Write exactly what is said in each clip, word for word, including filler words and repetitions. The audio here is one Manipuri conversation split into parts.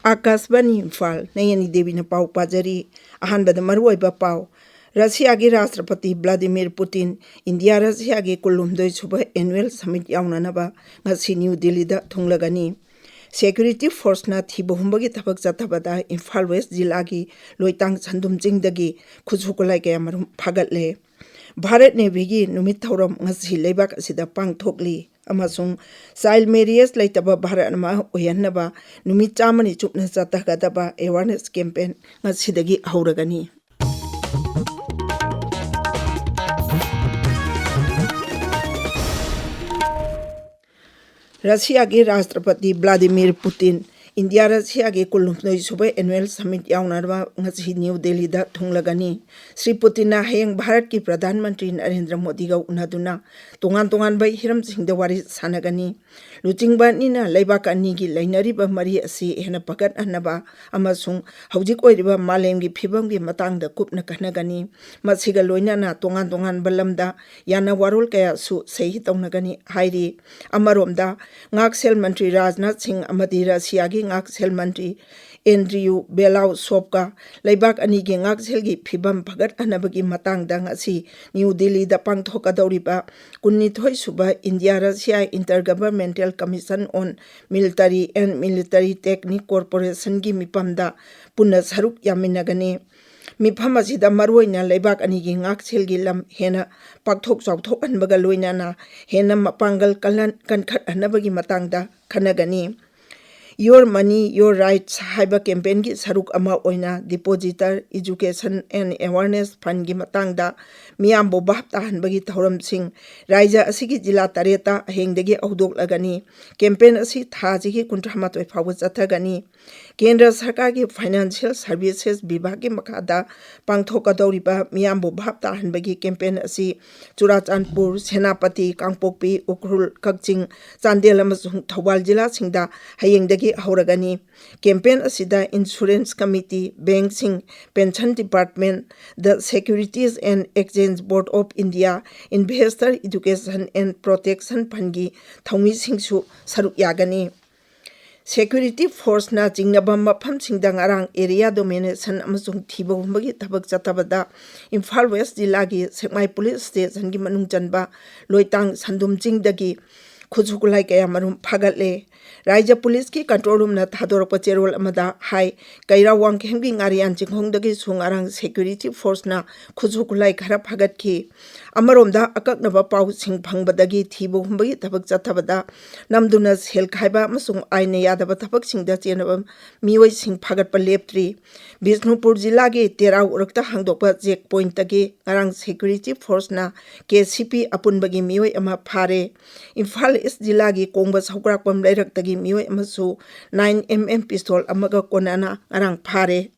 ꯑꯥꯀꯥꯁꯕꯥꯅꯤ ꯏꯝꯐꯥꯜ, ꯅꯌꯅꯤ ꯗꯦꯕꯤꯅ ꯄꯥꯎ ꯄꯥꯖꯔꯤ꯫ ꯑꯍꯥꯟꯕꯗ ꯃꯔꯨꯑꯣꯏꯕ ꯄꯥꯎ꯫ ꯔꯁꯤꯌꯥꯒꯤ ꯔꯥꯁꯇ꯭ꯔꯄꯇꯤ ꯚ꯭ꯂꯥꯗꯤꯃꯤꯔ ꯄꯨꯇꯤꯟ ꯏꯟꯗꯤꯌꯥ ꯔꯁꯤꯌꯥꯒꯤ ꯀꯨꯟꯍꯨꯝꯗꯣꯏ ꯁꯨꯕ ꯑꯦꯅꯨꯋꯦꯜ ꯁꯃꯤꯠ ꯌꯥꯎꯅꯅꯕ ꯉꯁꯤ ꯅ꯭ꯌꯨ ꯗꯤꯜꯂꯤꯗ ꯊꯨꯡꯂꯒꯅꯤ꯫ ꯁꯦꯀ꯭ꯌꯨꯔꯤꯇꯤ ꯐꯣꯔꯁꯅ ꯊꯤꯕ ꯍꯨꯝꯕꯒꯤ ꯊꯕꯛ ꯆꯠꯊꯕꯗ ꯏꯝꯐꯥꯜ ꯋꯦꯁ ꯖꯤꯂꯥꯒꯤ ꯂꯣꯏꯇꯥꯡ ꯁꯟꯗꯨꯝ ꯆꯤꯡꯗꯒꯤ ꯈꯨꯠꯁꯨ ꯈꯨꯠꯂꯥꯏ ꯀꯌꯥ ꯃꯔꯨꯝ ꯐꯥꯒꯠꯂꯦ꯫ ꯚꯥꯔꯠ ꯅꯦꯚꯤꯒꯤ ꯅꯨꯃꯤꯠ ꯊꯧꯔꯝ ꯉꯁꯤ ꯂꯩꯕꯥꯛ ꯑꯁꯤꯗ ꯄꯥꯡꯊꯣꯛꯂꯤ ꯑꯃꯁꯨꯡ ꯆꯥꯏꯜ ꯃꯦꯔꯤꯌꯦꯖ ꯂꯩꯇꯕ ꯚꯥꯔꯠ ꯑꯃ ꯑꯣꯏꯍꯟꯅꯕ ꯅꯨꯃꯤꯠ ꯆꯥꯝꯃꯅꯤ ꯆꯨꯞꯅ ꯆꯠꯊꯒꯗꯕ ꯑꯦꯋꯥꯔꯅꯦꯁ ꯀꯦꯝꯄꯦꯟ ꯉꯁꯤꯗꯒꯤ ꯍꯧꯔꯒꯅꯤ꯫ ꯔꯁꯤꯌꯥꯒꯤ ꯔꯥꯁꯇ꯭ꯔꯄꯇꯤ ꯚ꯭ꯂꯥꯗꯤꯃꯤꯔ ꯄꯨꯇꯤꯟ ꯏꯟꯗꯤꯌꯥ ꯔꯁꯤꯌꯥꯒꯤ ꯀꯨꯟꯍꯨꯝꯗꯣꯏ ꯁꯨꯕ ꯑꯦꯅꯨꯋꯦꯜ ꯁꯃꯤꯠ ꯌꯥꯎꯅꯅꯕ ꯉꯁꯤ ꯅ꯭ꯌꯨ ꯗꯦꯜꯂꯤꯗ ꯊꯨꯡꯂꯒꯅꯤ꯫ ꯁ꯭ꯔꯤ ꯄꯨꯇꯤꯟꯅ ꯍꯌꯦꯡ ꯚꯥꯔꯠꯀꯤ ꯄ꯭ꯔꯙꯥꯟ ꯃꯟꯇ꯭ꯔꯤ ꯅꯔꯦꯟꯗ꯭ꯔ ꯃꯣꯗꯤꯒ ꯎꯅꯗꯨꯅ ꯇꯣꯉꯥꯟ ꯇꯣꯉꯥꯟꯕ ꯍꯤꯔꯝꯁꯤꯡꯗ ꯋꯥꯔꯤ ꯁꯥꯟꯅꯒꯅꯤ꯫ ꯂꯨꯆꯤꯡꯕ ꯑꯅꯤꯅ ꯂꯩꯕꯥꯛ ꯑꯅꯤꯒꯤ ꯂꯩꯅꯔꯤꯕ ꯃꯔꯤ ꯑꯁꯤ ꯍꯦꯟꯅ ꯐꯒꯠꯍꯟꯅꯕ ꯑꯃꯁꯨꯡ ꯍꯧꯖꯤꯛ ꯑꯣꯏꯔꯤꯕ ꯃꯥꯂꯦꯝꯒꯤ ꯐꯤꯕꯝꯒꯤ ꯃꯇꯥꯡꯗ ꯀꯨꯞꯅ ꯈꯟꯅꯒꯅꯤ꯫ ꯃꯁꯤꯒ ꯂꯣꯏꯅꯅ ꯇꯣꯉꯥꯟ ꯇꯣꯉꯥꯟꯕ ꯂꯝꯗ ꯌꯥꯅ ꯋꯥꯔꯣꯜ ꯀꯌꯥꯁꯨ ꯁꯍꯤ ꯇꯧꯅꯒꯅꯤ ꯍꯥꯏꯔꯤ꯫ ꯑꯃꯔꯣꯝꯗ, ꯉꯥꯛꯁꯦꯜ ꯃꯟꯇ꯭ꯔꯤ ꯔꯥꯖꯅꯥꯊ ꯁꯤꯡ ꯑꯃꯗꯤ ꯔꯁꯤꯌꯥꯒꯤ ꯉꯥꯛꯁꯦꯜ ꯃꯟꯇ꯭ꯔꯤ ꯑꯦꯟꯗ꯭ꯔꯤꯌꯨ ꯕꯦꯂꯥꯎꯁꯣꯞꯀ ꯂꯩꯕꯥꯛ ꯑꯅꯤꯒꯤ ꯉꯥꯛꯁꯦꯜꯒꯤ ꯐꯤꯕꯝ ꯐꯒꯠꯍꯟꯅꯕꯒꯤ ꯃꯇꯥꯡꯗ ꯉꯁꯤ ꯅ꯭ꯌꯨ ꯗꯤꯜꯂꯤꯗ ꯄꯥꯡꯊꯣꯛꯀꯗꯧꯔꯤꯕ ꯀꯨꯟꯅꯤꯊꯣꯏ ꯁꯨꯕ India Russia Intergovernmental Commission on Military and Military Technique Cooperationꯒꯤ ꯃꯤꯐꯝꯗ ꯄꯨꯟꯅ ꯁꯔꯨꯛ ꯌꯥꯃꯤꯟꯅꯒꯅꯤ꯫ ꯃꯤꯐꯝ ꯑꯁꯤꯗ ꯃꯔꯨꯑꯣꯏꯅ ꯂꯩꯕꯥꯛ ꯑꯅꯤꯒꯤ ꯉꯥꯛꯁꯦꯜꯒꯤ ꯂꯝ ꯍꯦꯟꯅ ꯄꯥꯛꯊꯣꯛ ꯆꯥꯎꯊꯣꯛꯍꯟꯕꯒ ꯂꯣꯏꯅꯅ ꯍꯦꯟꯅ ꯃꯄꯥꯡꯒꯜ ꯀꯜꯍꯟ-, ꯀꯟꯈꯠꯍꯟꯅꯕꯒꯤ ꯃꯇꯥꯡꯗ ꯈꯟꯅꯒꯅꯤ꯫ Your Money, Your Rights ꯍꯥꯏꯕ ꯀꯦꯝꯄꯦꯟꯒꯤ ꯁꯔꯨꯛ ꯑꯃ ꯑꯣꯏꯅ Depositor Education and Awareness Fundꯒꯤ ꯃꯇꯥꯡꯗ ꯃꯤꯌꯥꯝꯕꯨ ꯚꯥꯞ ꯇꯥꯍꯟꯕꯒꯤ ꯊꯧꯔꯝꯁꯤꯡ ꯔꯥꯏꯖ꯭ꯌ ꯑꯁꯤꯒꯤ ꯖꯤꯂꯥ ꯇꯔꯦꯠꯇ ꯍꯌꯦꯡꯗꯒꯤ ꯍꯧꯗꯣꯛꯂꯒꯅꯤ꯫ ꯀꯦꯝꯄꯦꯟ ꯑꯁꯤ ꯊꯥ ꯑꯁꯤꯒꯤ ꯀꯨꯟꯊ꯭ꯔꯥ ꯃꯥꯊꯣꯏ ꯐꯥꯎꯕ ꯆꯠꯊꯒꯅꯤ꯫ ꯀꯦꯟꯗ꯭ꯔ ꯁꯔꯀꯥꯔꯒꯤ Financial Services ꯕꯤꯚꯥꯒꯀꯤ ꯃꯈꯥꯗ ꯄꯥꯡꯊꯣꯛꯀꯗꯧꯔꯤꯕ ꯃꯤꯌꯥꯝꯕꯨ ꯚꯥꯞ ꯇꯥꯍꯟꯕꯒꯤ ꯀꯦꯝꯄꯦꯟ ꯑꯁꯤ ꯆꯨꯔꯥꯆꯥꯟꯄꯨꯔ, ꯁꯦꯅꯥꯄꯇꯤ, ꯀꯥꯡꯄꯣꯛꯄꯤ, ꯎꯈ꯭ꯔꯨꯜ, ꯀꯛꯆꯤꯡ, ꯆꯥꯟꯗꯦꯜ ꯑꯃꯁꯨꯡ ꯊꯧꯕꯥꯜ ꯖꯤꯂꯥꯁꯤꯡꯗ ꯍꯌꯦꯡꯗꯒꯤ ꯍꯧꯔꯒꯅꯤ꯫ ꯀꯦꯝꯄꯦꯟ ꯑꯁꯤꯗ Insurance Committee, ꯕꯦꯡꯛꯁꯤꯡ, Pension Department, The Securities and Exchange Board of India, Investor Education and Protection Fundꯒꯤ ꯊꯧꯃꯤꯁꯤꯡꯁꯨ ꯁꯔꯨꯛ ꯌꯥꯒꯅꯤ꯫ Security forceꯅ ꯆꯤꯡꯅꯕ ꯃꯐꯝꯁꯤꯡꯗ ꯉꯔꯥꯡ area domination ꯑꯃꯁꯨꯡ ꯊꯤꯕ ꯍꯨꯝꯕꯒꯤ ꯊꯕꯛ ꯆꯠꯊꯕꯗ ꯏꯝꯐꯥꯜ West ꯖꯤꯂꯥꯒꯤ ꯁꯦꯛꯃꯥꯏ police stationꯒꯤ ꯃꯅꯨꯡ ꯆꯟꯕ ꯂꯣꯏꯇꯥꯡ ꯁꯟꯗꯨꯝ ꯆꯤꯡꯗꯒꯤ ꯈꯨꯠꯁꯨ ꯈꯨꯠꯂꯥꯏ ꯀꯌꯥ ꯃꯔꯨꯝ ꯐꯥꯒꯠꯂꯦ꯫ ꯔꯥꯏꯖ꯭ꯌ policeꯀꯤ control roomꯅ ꯊꯥꯗꯣꯔꯛꯄ ꯆꯦꯔꯣꯜ ꯑꯃꯗ ꯍꯥꯏ, ꯀꯩꯔꯥꯎ ꯋꯥꯡꯈꯦꯝꯒꯤ ꯉꯥꯔꯤꯌꯥꯟ ꯆꯤꯡꯈꯣꯡꯗꯒꯤꯁꯨ ꯉꯔꯥꯡ security forceꯅ ꯈꯨꯠꯁꯨ ꯈꯨꯠꯂꯥꯏ ꯈꯔ ꯐꯥꯒꯠꯈꯤ꯫ ꯑꯃꯔꯣꯝꯗ, ꯑꯀꯛꯅꯕ ꯄꯥꯎꯁꯤꯡ ꯐꯪꯕꯗꯒꯤ ꯊꯤꯕ ꯍꯨꯝꯕꯒꯤ ꯊꯕꯛ ꯆꯠꯊꯕꯗ ꯅꯝꯗꯨꯅ ꯁꯦꯜ ꯈꯥꯏꯕ ꯑꯃꯁꯨꯡ ꯑꯥꯏꯟꯅ ꯌꯥꯗꯕ ꯊꯕꯛꯁꯤꯡꯗ ꯆꯦꯟꯅꯕ ꯃꯤꯑꯣꯏꯁꯤꯡ ꯐꯥꯒꯠꯄ ꯂꯦꯞꯇ꯭ꯔꯤ꯫ ꯕꯤꯁꯅꯨꯄꯨꯔ ꯖꯤꯂꯥꯒꯤ ꯇꯦꯔꯥꯎ ꯎꯔꯛꯇ ꯍꯥꯡꯗꯣꯛꯄ check pointꯇꯒꯤ ꯉꯔꯥꯡ security forceꯅ KCP ꯑꯄꯨꯟꯕꯒꯤ ꯃꯤꯑꯣꯏ ꯑꯃ ꯐꯥꯔꯦ꯫ ꯏꯝꯐꯥꯜ East ꯖꯤꯂꯥꯒꯤ ꯀꯣꯡꯕ ꯁꯧꯒ꯭ꯔꯥꯛꯄꯝ ꯂꯩꯔꯛꯇꯒꯤ ꯃꯤꯑꯣꯏ ꯑꯃꯁꯨ nine MM pistol ꯑꯃꯒ ꯀꯣꯟꯅꯅ ꯉꯔꯥꯡ ꯐꯥꯔꯦ꯫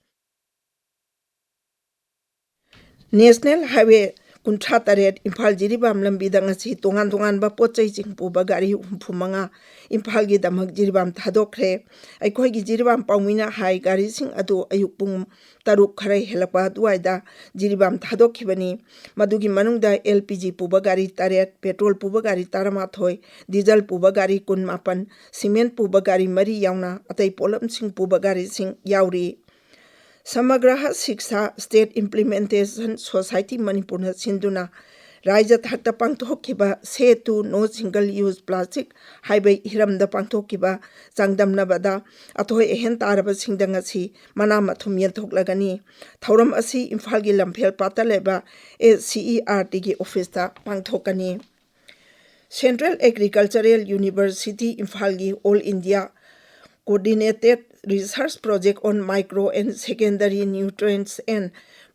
National Highway ꯀꯨꯟꯊ꯭ꯔꯥ ꯇꯔꯦꯠ ꯏꯝꯐꯥꯜ ꯖꯤꯔꯤꯕꯥꯝ ꯂꯝꯕꯤꯗ ꯉꯁꯤ ꯇꯣꯉꯥꯟ ꯇꯣꯉꯥꯟꯕ ꯄꯣꯠ ꯆꯩꯁꯤꯡ ꯄꯨꯕ ꯒꯥꯔꯤ ꯍꯨꯝꯐꯨ ꯃꯉꯥ ꯏꯝꯐꯥꯜꯒꯤꯗꯃꯛ ꯖꯤꯔꯤꯕꯥꯝ ꯊꯥꯗꯣꯛꯈ꯭ꯔꯦ꯫ ꯑꯩꯈꯣꯏꯒꯤ ꯖꯤꯔꯤꯕꯥꯝ ꯄꯥꯎꯃꯤꯅ ꯍꯥꯏ, ꯒꯥꯔꯤꯁꯤꯡ ꯑꯗꯨ ꯑꯌꯨꯛ ꯄꯨꯡ ꯇꯔꯨꯛ ꯈꯔ ꯍꯦꯜꯂꯛꯄ ꯑꯗꯨꯋꯥꯏꯗ ꯖꯤꯔꯤꯕꯥꯝ ꯊꯥꯗꯣꯛꯈꯤꯕꯅꯤ꯫ ꯃꯗꯨꯒꯤ ꯃꯅꯨꯡꯗ LPG ꯄꯨꯕ ꯒꯥꯔꯤ ꯇꯔꯦꯠ, petrol ꯄꯨꯕ ꯒꯥꯔꯤ ꯇꯔꯥꯃꯥꯊꯣꯏ, diesel ꯄꯨꯕ ꯒꯥꯔꯤ ꯀꯨꯟꯃꯥꯄꯟ, cement ꯄꯨꯕ ꯒꯥꯔꯤ ꯃꯔꯤ ꯌꯥꯎꯅ ꯑꯇꯩ ꯄꯣꯠꯂꯝꯁꯤꯡ ꯄꯨꯕ ꯒꯥꯔꯤꯁꯤꯡ ꯌꯥꯎꯔꯤ꯫ ꯁꯃꯒ꯭ꯔꯍ ꯁꯤꯛꯁꯥ State Implementation Society ꯃꯅꯤꯄꯨꯔꯅ ꯁꯤꯟꯗꯨꯅ ꯔꯥꯏꯖ꯭ꯌ ꯊꯥꯛꯇ ꯄꯥꯡꯊꯣꯛꯈꯤꯕ Say to No Single Use Plastic ꯍꯥꯏꯕ ꯍꯤꯔꯝꯗ ꯄꯥꯡꯊꯣꯛꯈꯤꯕ ꯆꯥꯡꯗꯝꯅꯕꯗ ꯑꯊꯣꯏ ꯑꯍꯦꯟ ꯇꯥꯔꯕꯁꯤꯡꯗ ꯉꯁꯤ ꯃꯅꯥ ꯃꯊꯨꯝ ꯌꯦꯟꯊꯣꯛꯂꯒꯅꯤ꯫ ꯊꯧꯔꯝ ꯑꯁꯤ ꯏꯝꯐꯥꯜꯒꯤ ꯂꯝꯐꯦꯜ ꯄꯥꯠꯇ ꯂꯩꯕ CERTꯒꯤ officeꯇ ꯄꯥꯡꯊꯣꯛꯀꯅꯤ꯫ Central Agricultural University ꯏꯝꯐꯥꯜꯒꯤ All India Coordinated Research Project on Micro and Secondary Nutrients and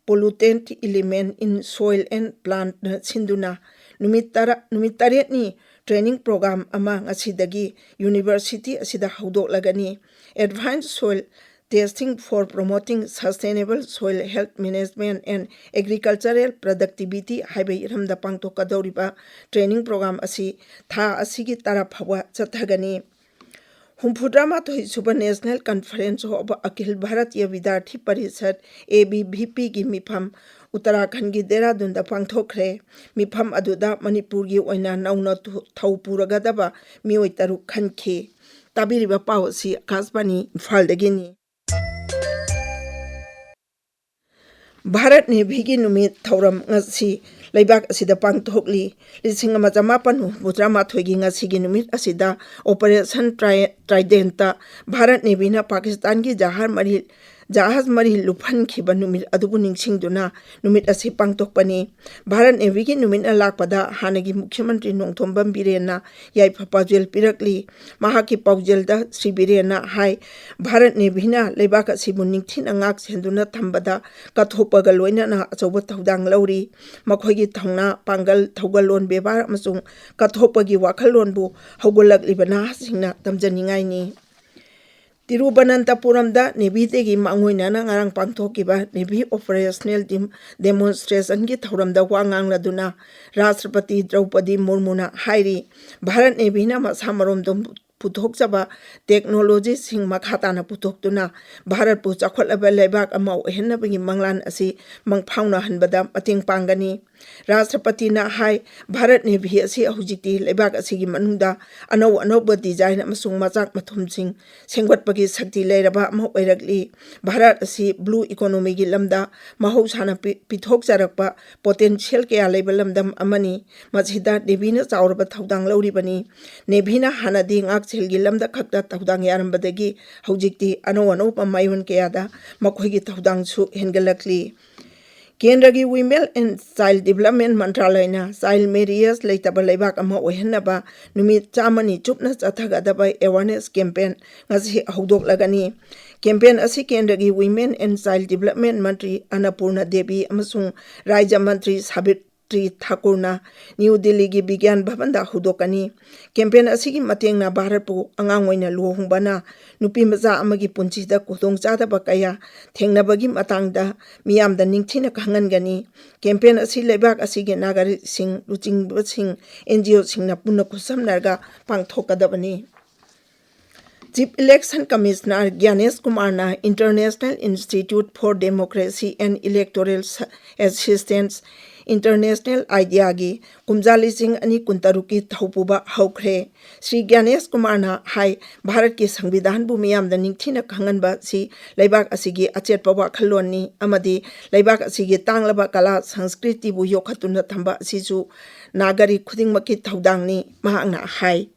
Pollutant Element in Soil and Plantꯅ ꯁꯤꯟꯗꯨꯅ ꯅꯨꯃꯤꯠ ꯇꯔꯥ, ꯅꯨꯃꯤꯠ ꯇꯔꯦꯠꯅꯤ training program ꯑꯃ ꯉꯁꯤꯗꯒꯤ university ꯑꯁꯤꯗ ꯍꯧꯗꯣꯛꯂꯒꯅꯤ꯫ Advanced Soil Testing for Promoting Sustainable Soil Health Management and Agricultural Productivity ꯍꯥꯏꯕ ꯍꯤꯔꯝꯗ ꯄꯥꯡꯊꯣꯛꯀꯗꯧꯔꯤꯕ training program ꯑꯁꯤ ꯊꯥ ꯑꯁꯤꯒꯤ ꯇꯔꯥ ꯐꯥꯎꯕ ꯆꯠꯊꯒꯅꯤ꯫ ꯍꯨꯝꯐꯨꯇꯔꯥꯃꯥꯊꯣꯏ ꯁꯨꯕ National Conference of Akhil Bharatiya Vidyarthi Parishad, ABVPꯒꯤ ꯃꯤꯐꯝ ꯎꯠꯇꯔꯥꯈꯟꯒꯤ ꯗꯦꯔꯥꯗꯨꯟꯗ ꯄꯥꯡꯊꯣꯛꯈ꯭ꯔꯦ꯫ ꯃꯤꯐꯝ ꯑꯗꯨꯗ ꯃꯅꯤꯄꯨꯔꯒꯤ ꯑꯣꯏꯅ ꯅꯧꯅ ꯊꯧ ꯄꯨꯔꯒꯗꯕ ꯃꯤꯑꯣꯏ ꯇꯔꯨꯛ ꯈꯟꯈꯤ꯫ ꯇꯥꯕꯤꯔꯤꯕ ꯄꯥꯎ ꯑꯁꯤ ꯑꯀꯥꯁꯕꯥꯅꯤ ꯏꯝꯐꯥꯜꯗꯒꯤꯅꯤ꯫ ꯚꯥꯔꯠ ꯅꯦꯚꯤꯒꯤ ꯅꯨꯃꯤꯠ ꯊꯧꯔꯝ ꯉꯁꯤ ꯂꯩꯕꯥꯛ ꯑꯁꯤꯗ ꯄꯥꯡꯊꯣꯛꯂꯤ꯫ ꯂꯤꯁꯤꯡ ꯑꯃ ꯆꯃꯥꯄꯟ ꯍꯨꯝꯐꯨꯇꯔꯥ ꯃꯥꯊꯣꯏꯒꯤ ꯉꯁꯤꯒꯤ ꯅꯨꯃꯤꯠ ꯑꯁꯤꯗ Operation Tri-, Trident ꯚꯥꯔꯠ ꯅꯦꯚꯤꯅ ꯄꯥꯀꯤꯁꯇꯥꯟꯒꯤ ꯖꯍꯥꯖ ꯃꯔꯤ, ꯖꯍꯥꯖ ꯃꯔꯤ ꯂꯨꯞꯍꯟꯈꯤꯕ ꯅꯨꯃꯤꯠ ꯑꯗꯨꯕꯨ ꯅꯤꯡꯁꯤꯡꯗꯨꯅ ꯅꯨꯃꯤꯠ ꯑꯁꯤ ꯄꯥꯡꯊꯣꯛꯄꯅꯤ꯫ ꯚꯥꯔꯠ ꯅꯦꯚꯤꯒꯤ ꯅꯨꯃꯤꯠꯅ ꯂꯥꯛꯄꯗ ꯍꯥꯟꯅꯒꯤ ꯃꯨꯈ꯭ꯌ ꯃꯟꯇ꯭ꯔꯤ ꯅꯣꯡꯊꯣꯝꯕꯝ ꯕꯤꯔꯦꯟꯅ ꯌꯥꯏꯐ ꯄꯥꯎꯖꯦꯜ ꯄꯤꯔꯛꯂꯤ꯫ ꯃꯍꯥꯛꯀꯤ ꯄꯥꯎꯖꯦꯜꯗ ꯁ꯭ꯔꯤ ꯕꯤꯔꯦꯟꯅ ꯍꯥꯏ, ꯚꯥꯔꯠ ꯅꯦꯚꯤꯅ ꯂꯩꯕꯥꯛ ꯑꯁꯤꯕꯨ ꯅꯤꯡꯊꯤꯅ ꯉꯥꯛ ꯁꯦꯟꯗꯨꯅ ꯊꯝꯕꯗ ꯀꯠꯊꯣꯛꯄꯒ ꯂꯣꯏꯅꯅ ꯑꯆꯧꯕ ꯊꯧꯗꯥꯡ ꯂꯧꯔꯤ꯫ ꯃꯈꯣꯏꯒꯤ ꯊꯧꯅꯥ, ꯄꯥꯡꯒꯜ, ꯊꯧꯒꯜꯂꯣꯟ ꯕꯦꯕꯥꯔ ꯑꯃꯁꯨꯡ ꯀꯠꯊꯣꯛꯄꯒꯤ ꯋꯥꯈꯜꯂꯣꯟꯕꯨ ꯍꯧꯒꯠꯂꯛꯂꯤꯕ ꯅꯍꯥꯁꯤꯡꯅ ꯇꯝꯖꯅꯤꯡꯉꯥꯏꯅꯤ꯫ ꯇꯤꯔꯨꯕꯅꯟꯇꯄꯨꯔꯝꯗ ꯅꯦꯚꯤ ꯗꯦꯒꯤ ꯃꯥꯡꯑꯣꯏꯅꯅ ꯉꯔꯥꯡ ꯄꯥꯡꯊꯣꯛꯈꯤꯕ ꯅꯦꯚꯤ ꯑꯣꯄꯔꯦꯁꯅꯦꯜ ꯗꯤꯝ-, ꯗꯦꯃꯣꯟꯁꯇ꯭ꯔꯦꯁꯟꯒꯤ ꯊꯧꯔꯝꯗ ꯋꯥ ꯉꯥꯡꯂꯗꯨꯅ ꯔꯥꯁꯇ꯭ꯔꯄꯇꯤ ꯗ꯭ꯔꯧꯄꯗꯤ ꯃꯨꯔꯃꯨꯅ ꯍꯥꯏꯔꯤ, ꯚꯥꯔꯠ ꯅꯦꯚꯤꯅ ꯃꯁꯥ ꯃꯔꯣꯝꯗꯣꯝ ꯄꯨꯊꯣꯛꯆꯕ ꯇꯦꯛꯅꯣꯂꯣꯖꯤꯁꯤꯡ ꯃꯈꯥ ꯇꯥꯅ ꯄꯨꯊꯣꯛꯇꯨꯅ ꯚꯥꯔꯠꯄꯨ ꯆꯥꯎꯈꯠꯂꯕ ꯂꯩꯕꯥꯛ ꯑꯃ ꯑꯣꯏꯍꯟꯅꯕꯒꯤ ꯃꯪꯂꯥꯟ ꯑꯁꯤ ꯃꯪꯐꯥꯎꯅꯍꯟꯕꯗ ꯃꯇꯦꯡ ꯄꯥꯡꯒꯅꯤ꯫ ꯔꯥꯁꯇ꯭ꯔꯄꯇꯤꯅ ꯍꯥꯏ, ꯚꯥꯔꯠ ꯅꯦꯚꯤ ꯑꯁꯤ ꯍꯧꯖꯤꯛꯇꯤ ꯂꯩꯕꯥꯛ ꯑꯁꯤꯒꯤ ꯃꯅꯨꯡꯗ ꯑꯅꯧ ꯑꯅꯧꯕ ꯗꯤꯖꯥꯏꯟ ꯑꯃꯁꯨꯡ ꯃꯆꯥꯛ ꯃꯊꯨꯝꯁꯤꯡ ꯁꯦꯝꯒꯠꯄꯒꯤ ꯁꯛꯇꯤ ꯂꯩꯔꯕ ꯑꯃ ꯑꯣꯏꯔꯛꯂꯤ꯫ ꯚꯥꯔꯠ ꯑꯁꯤ ꯕ꯭ꯂꯨ ꯏꯀꯣꯅꯣꯃꯤꯒꯤ ꯂꯝꯗ ꯃꯍꯧꯁꯥꯅ ꯄꯤ-, ꯄꯤꯊꯣꯛꯆꯔꯛꯄ ꯄꯣꯇꯦꯟꯁꯤꯌꯦꯜ ꯀꯌꯥ ꯂꯩꯕ ꯂꯝꯗꯝ ꯑꯃꯅꯤ꯫ ꯃꯁꯤꯗ ꯅꯦꯚꯤꯅ ꯆꯥꯎꯔꯕ ꯊꯧꯗꯥꯡ ꯂꯧꯔꯤꯕꯅꯤ꯫ ꯅꯦꯚꯤꯅ ꯍꯥꯟꯅꯗꯤ ꯉꯥꯛꯁꯦꯜꯒꯤ ꯂꯝꯗ ꯈꯛꯇ ꯊꯧꯗꯥꯡ ꯌꯥꯔꯝꯕꯗꯒꯤ ꯍꯧꯖꯤꯛꯇꯤ ꯑꯅꯧ ꯑꯅꯧꯕ ꯃꯥꯏꯑꯣꯟ ꯀꯌꯥꯗ ꯃꯈꯣꯏꯒꯤ ꯊꯧꯗꯥꯡꯁꯨ ꯍꯦꯟꯒꯠꯂꯛꯂꯤ꯫ ꯀꯦꯟꯗ꯭ꯔꯒꯤ Women and Child Development ꯃꯟꯇ꯭ꯔꯥꯂꯌꯅ ꯆꯥꯏꯜ ꯃꯦꯔꯤꯌꯦꯖ ꯂꯩꯇꯕ ꯂꯩꯕꯥꯛ ꯑꯃ ꯑꯣꯏꯍꯟꯅꯕ ꯅꯨꯃꯤꯠ ꯆꯥꯝꯃꯅꯤ ꯆꯨꯞꯅ ꯆꯠꯊꯒꯗꯕ ꯑꯦꯋꯥꯔꯅꯦꯁ ꯀꯦꯝꯄꯦꯟ ꯉꯁꯤ ꯍꯧꯗꯣꯛꯂꯒꯅꯤ꯫ ꯀꯦꯝꯄꯦꯟ ꯑꯁꯤ ꯀꯦꯟꯗ꯭ꯔꯒꯤ Women and Child Development ꯃꯟꯇ꯭ꯔꯤ ꯑꯟꯅꯄꯨꯔꯅ ꯗꯦꯕꯤ ꯑꯃꯁꯨꯡ ꯔꯥꯏꯖ꯭ꯌ ꯃꯟꯇ꯭ꯔꯤ ꯁꯥꯕꯤꯇ꯭ꯔꯤ ꯊꯥꯀꯨꯔꯅ ꯅ꯭ꯌꯨ ꯗꯤꯜꯂꯤꯒꯤ ꯕꯤꯒ꯭ꯌꯥꯟ ꯚꯕꯟꯗ ꯍꯧꯗꯣꯛꯀꯅꯤ꯫ ꯀꯦꯝꯄꯦꯟ ꯑꯁꯤꯒꯤ ꯃꯇꯦꯡꯅ ꯚꯥꯔꯠꯄꯨ ꯑꯉꯥꯡ ꯑꯣꯏꯅ ꯂꯨꯍꯣꯡꯕꯅ ꯅꯨꯄꯤ ꯃꯆꯥ ꯑꯃꯒꯤ ꯄꯨꯟꯁꯤꯗ ꯈꯨꯗꯣꯡꯆꯥꯗꯕ ꯀꯌꯥ ꯊꯦꯡꯅꯕꯒꯤ ꯃꯇꯥꯡꯗ ꯃꯤꯌꯥꯝꯗ ꯅꯤꯡꯊꯤꯅ ꯈꯪꯍꯟꯒꯅꯤ꯫ ꯀꯦꯝꯄꯦꯟ ꯑꯁꯤ ꯂꯩꯕꯥꯛ ꯑꯁꯤꯒꯤ ꯅꯥꯒꯔꯤꯛꯁꯤꯡ, ꯂꯨꯆꯤꯡꯕꯁꯤꯡ, ꯑꯦꯟ ꯖꯤ ꯑꯣꯁꯤꯡꯅ ꯄꯨꯟꯅ ꯈꯨꯠꯁꯝꯅꯔꯒ ꯄꯥꯡꯊꯣꯛꯀꯗꯕꯅꯤ꯫ Chief Election Commissioner ꯒ꯭ꯌꯥꯅꯦꯁ ꯀꯨꯃꯥꯔꯅ International Institute for Democracy and Electoral Assistance, international ꯑꯥꯏꯗꯤꯌꯥꯒꯤ ꯀꯨꯝꯖꯥ ꯂꯤꯁꯤꯡ ꯑꯅꯤ ꯀꯨꯟꯇꯔꯨꯛꯀꯤ ꯊꯧꯄꯨꯕ ꯍꯧꯈ꯭ꯔꯦ꯫ ꯁ꯭ꯔꯤ ꯒ꯭ꯌꯥꯅꯦꯁ ꯀꯨꯃꯥꯔꯅ ꯍꯥꯏ, ꯚꯥꯔꯠꯀꯤ ꯁꯪꯕꯤꯙꯥꯟꯕꯨ ꯃꯤꯌꯥꯝꯗ ꯅꯤꯡꯊꯤꯅ ꯈꯪꯍꯟꯕ ꯑꯁꯤ ꯂꯩꯕꯥꯛ ꯑꯁꯤꯒꯤ ꯑꯆꯦꯠꯄ ꯋꯥꯈꯜꯂꯣꯟꯅꯤ ꯑꯃꯗꯤ ꯂꯩꯕꯥꯛ ꯑꯁꯤꯒꯤ ꯇꯥꯡꯂꯕ ꯀꯂꯥ ꯁꯪꯁꯀ꯭ꯔꯤꯇꯤꯕꯨ ꯌꯣꯛꯈꯠꯇꯨꯅ ꯊꯝꯕ ꯑꯁꯤꯁꯨ ꯅꯥꯒꯔꯤꯛ ꯈꯨꯗꯤꯡꯃꯛꯀꯤ ꯊꯧꯗꯥꯡꯅꯤ, ꯃꯍꯥꯛꯅ ꯍꯥꯏ꯫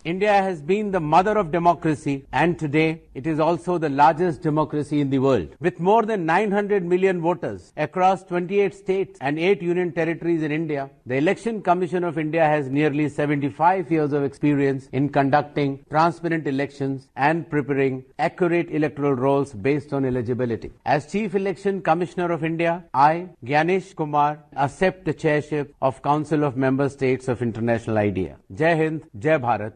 India has been the mother of democracy, and today it is also the largest democracy in the world. With more than nine hundred million voters across twenty-eight states and eight union territories in India, the Election Commission of India has nearly seventy-five years of experience in conducting transparent elections and preparing accurate electoral rolls based on eligibility. As Chief Election Commissioner of India, I, Gyanesh Kumar, accept the chairship of Council of Member States of International IDEA. Jai Hind, Jai Bharat.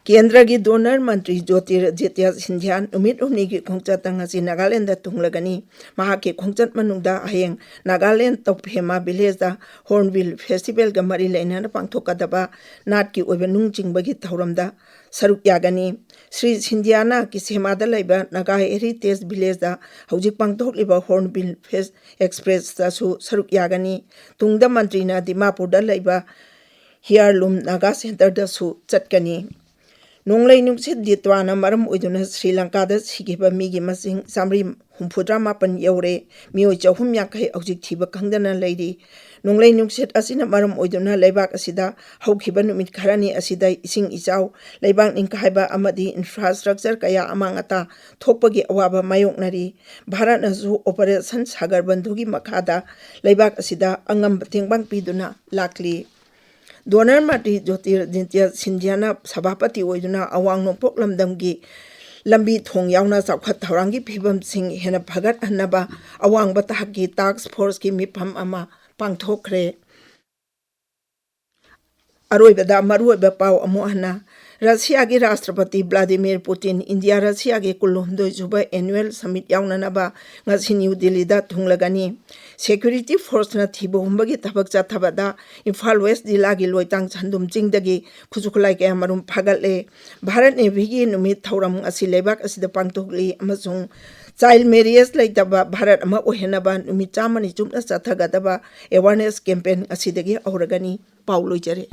ꯀꯦꯟꯗ꯭ꯔꯒꯤ ꯗꯣꯅꯔ ꯃꯟꯇ꯭ꯔꯤ ꯖ꯭ꯌꯣꯇꯤꯔꯥꯗꯤꯇ꯭ꯌ ꯁꯤꯟꯙ꯭ꯌꯥ ꯅꯨꯃꯤꯠ ꯍꯨꯝꯅꯤꯒꯤ ꯈꯣꯡꯆꯠꯇ ꯉꯁꯤ ꯅꯥꯒꯥꯂꯦꯟꯗ ꯊꯨꯡꯂꯒꯅꯤ꯫ ꯃꯍꯥꯛꯀꯤ ꯈꯣꯡꯆꯠ ꯃꯅꯨꯡꯗ ꯍꯌꯦꯡ ꯅꯥꯒꯥꯂꯦꯟ ꯇꯧꯐꯦꯃꯥ ꯚꯤꯂꯦꯖꯇ ꯍꯣꯔꯟꯕꯤꯜ ꯐꯦꯁꯇꯤꯚꯦꯜꯒ ꯃꯔꯤ ꯂꯩꯅꯅ ꯄꯥꯡꯊꯣꯛꯀꯗꯕ ꯅꯥꯠꯀꯤ ꯑꯣꯏꯕ ꯅꯨꯡ ꯆꯤꯡꯕꯒꯤ ꯊꯧꯔꯝꯗ ꯁꯔꯨꯛ ꯌꯥꯒꯅꯤ꯫ ꯁ꯭ꯔꯤ ꯁꯤꯟꯙ꯭ꯌꯥꯅ ꯀꯤꯁꯦꯃꯥꯗ ꯂꯩꯕ ꯅꯥꯒꯥ ꯍꯦꯔꯤꯇꯦꯖ ꯚꯤꯂꯦꯖꯇ ꯍꯧꯖꯤꯛ ꯄꯥꯡꯊꯣꯛꯂꯤꯕ ꯍꯣꯔꯟꯕꯤꯜ ꯐꯦꯁ ꯑꯦꯛꯁꯄ꯭ꯔꯦꯁꯇꯁꯨ ꯁꯔꯨꯛ ꯌꯥꯒꯅꯤ꯫ ꯇꯨꯡꯗ ꯃꯟꯇ꯭ꯔꯤꯅ ꯗꯤꯃꯥꯄꯨꯔꯗ ꯂꯩꯕ ꯍꯤꯌꯥꯔꯂꯨꯝ ꯅꯥꯒꯥ ꯁꯦꯟꯇꯔꯗꯁꯨ ꯆꯠꯀꯅꯤ꯫ ꯅꯣꯡꯂꯩ ꯅꯨꯡꯁꯤꯠ ꯗꯤꯇ꯭ꯋꯥꯅ ꯃꯔꯝ ꯑꯣꯏꯗꯨꯅ ꯁ꯭ꯔꯤ ꯂꯪꯀꯥꯗ ꯁꯤꯈꯤꯕ ꯃꯤꯒꯤ ꯃꯁꯤꯡ ꯆꯥꯃꯔꯤ ꯍꯨꯝꯐꯨꯇꯔꯥ ꯃꯥꯄꯟ ꯌꯧꯔꯦ꯫ ꯃꯤꯑꯣꯏ ꯆꯍꯨꯝ ꯌꯥꯡꯈꯩ ꯍꯧꯖꯤꯛ ꯊꯤꯕ ꯈꯪꯗꯅ ꯂꯩꯔꯤ꯫ ꯅꯣꯡꯂꯩ ꯅꯨꯡꯁꯤꯠ ꯑꯁꯤꯅ ꯃꯔꯝ ꯑꯣꯏꯗꯨꯅ ꯂꯩꯕꯥꯛ ꯑꯁꯤꯗ ꯍꯧꯈꯤꯕ ꯅꯨꯃꯤꯠ ꯈꯔꯅꯤ ꯑꯁꯤꯗ ꯏꯁꯤꯡ ꯏꯆꯥꯎ, ꯂꯩꯕꯥꯛ ꯅꯤꯡꯈꯥꯏꯕ ꯑꯃꯗꯤ ꯏꯟꯐ꯭ꯔꯥꯁ꯭ꯇ꯭ꯔꯛꯆꯔ ꯀꯌꯥ ꯑꯃꯥꯡ ꯑꯇꯥ ꯊꯣꯛꯄꯒꯤ ꯑꯋꯥꯕ ꯃꯥꯌꯣꯛꯅꯔꯤ꯫ ꯚꯥꯔꯠꯅꯁꯨ ꯑꯣꯄꯔꯦꯁꯟ ꯁꯥꯒꯔꯕꯟꯙꯨꯒꯤ ꯃꯈꯥꯗ ꯂꯩꯕꯥꯛ ꯑꯁꯤꯗ ꯑꯉꯝꯕ ꯇꯦꯡꯕꯥꯡ ꯄꯤꯗꯨꯅ ꯂꯥꯛꯂꯤ꯫ ꯗꯣꯅꯔ ꯃꯟꯇ꯭ꯔꯤ ꯖ꯭ꯌꯣꯇꯤꯔꯥꯗꯤꯇ꯭ꯌ ꯁꯤꯟꯙ꯭ꯌꯥꯅ ꯁꯚꯥꯄꯇꯤ ꯑꯣꯏꯗꯨꯅ ꯑꯋꯥꯡ ꯅꯣꯡꯄꯣꯛ ꯂꯝꯗꯝꯒꯤ ꯂꯝꯕꯤ ꯊꯣꯡ ꯌꯥꯎꯅ ꯆꯥꯎꯈꯠ ꯊꯧꯔꯥꯡꯒꯤ ꯐꯤꯕꯝꯁꯤꯡ ꯍꯦꯟꯅ ꯐꯒꯠꯍꯟꯅꯕ ꯑꯋꯥꯡꯕ ꯊꯥꯛꯀꯤ ꯇꯥꯁꯛ ꯐꯣꯔꯁꯀꯤ ꯃꯤꯐꯝ ꯑꯃ ꯄꯥꯡꯊꯣꯛꯈ꯭ꯔꯦ꯫ ꯑꯔꯣꯏꯕꯗ ꯃꯔꯨꯑꯣꯏꯕ ꯄꯥꯎ ꯑꯃꯨꯛ ꯍꯟꯅ, ꯔꯁꯤꯌꯥꯒꯤ ꯔꯥꯁꯇ꯭ꯔꯄꯇꯤ ꯚ꯭ꯂꯥꯗꯤꯃꯤꯔ ꯄꯨꯇꯤꯟ ꯏꯟꯗꯤꯌꯥ ꯔꯁꯤꯌꯥꯒꯤ ꯀꯨꯟꯍꯨꯝꯗꯣꯏ ꯁꯨꯕ ꯑꯦꯅꯨꯋꯦꯜ ꯁꯃꯤꯠ ꯌꯥꯎꯅꯅꯕ ꯉꯁꯤ ꯅ꯭ꯌꯨ ꯗꯤꯜꯂꯤꯗ ꯊꯨꯡꯂꯒꯅꯤ꯫ ꯁꯦꯀ꯭ꯌꯨꯔꯤꯇꯤ ꯐꯣꯔꯁꯅ ꯊꯤꯕ ꯍꯨꯝꯕꯒꯤ ꯊꯕꯛ ꯆꯠꯊꯕꯗ ꯏꯝꯐꯥꯜ ꯋꯦꯁ ꯖꯤꯂꯥꯒꯤ ꯂꯣꯏꯇꯥꯡ ꯁꯟꯗꯨꯝ ꯆꯤꯡꯗꯒꯤ ꯈꯨꯠꯁꯨ ꯈꯨꯠꯂꯥꯏ ꯀꯌꯥ ꯃꯔꯨꯝ ꯐꯥꯒꯠꯂꯦ꯫ ꯚꯥꯔꯠ ꯅꯦꯚꯤꯒꯤ ꯅꯨꯃꯤꯠ ꯊꯧꯔꯝ ꯉꯁꯤ ꯂꯩꯕꯥꯛ ꯑꯁꯤꯗ ꯄꯥꯡꯊꯣꯛꯂꯤ ꯑꯃꯁꯨꯡ ꯆꯥꯏꯜ ꯃꯦꯔꯤꯌꯦꯖ ꯂꯩꯇꯕ ꯚꯥꯔꯠ ꯑꯃ ꯑꯣꯏꯍꯟꯅꯕ ꯅꯨꯃꯤꯠ ꯆꯥꯝꯃꯅꯤ ꯆꯨꯞꯅ ꯆꯠꯊꯒꯗꯕ ꯑꯦꯋꯥꯔꯅꯦꯁ ꯀꯦꯝꯄꯦꯟ ꯑꯁꯤꯗꯒꯤ ꯍꯧꯔꯒꯅꯤ꯫ ꯄꯥꯎ ꯂꯣꯏꯖꯔꯦ꯫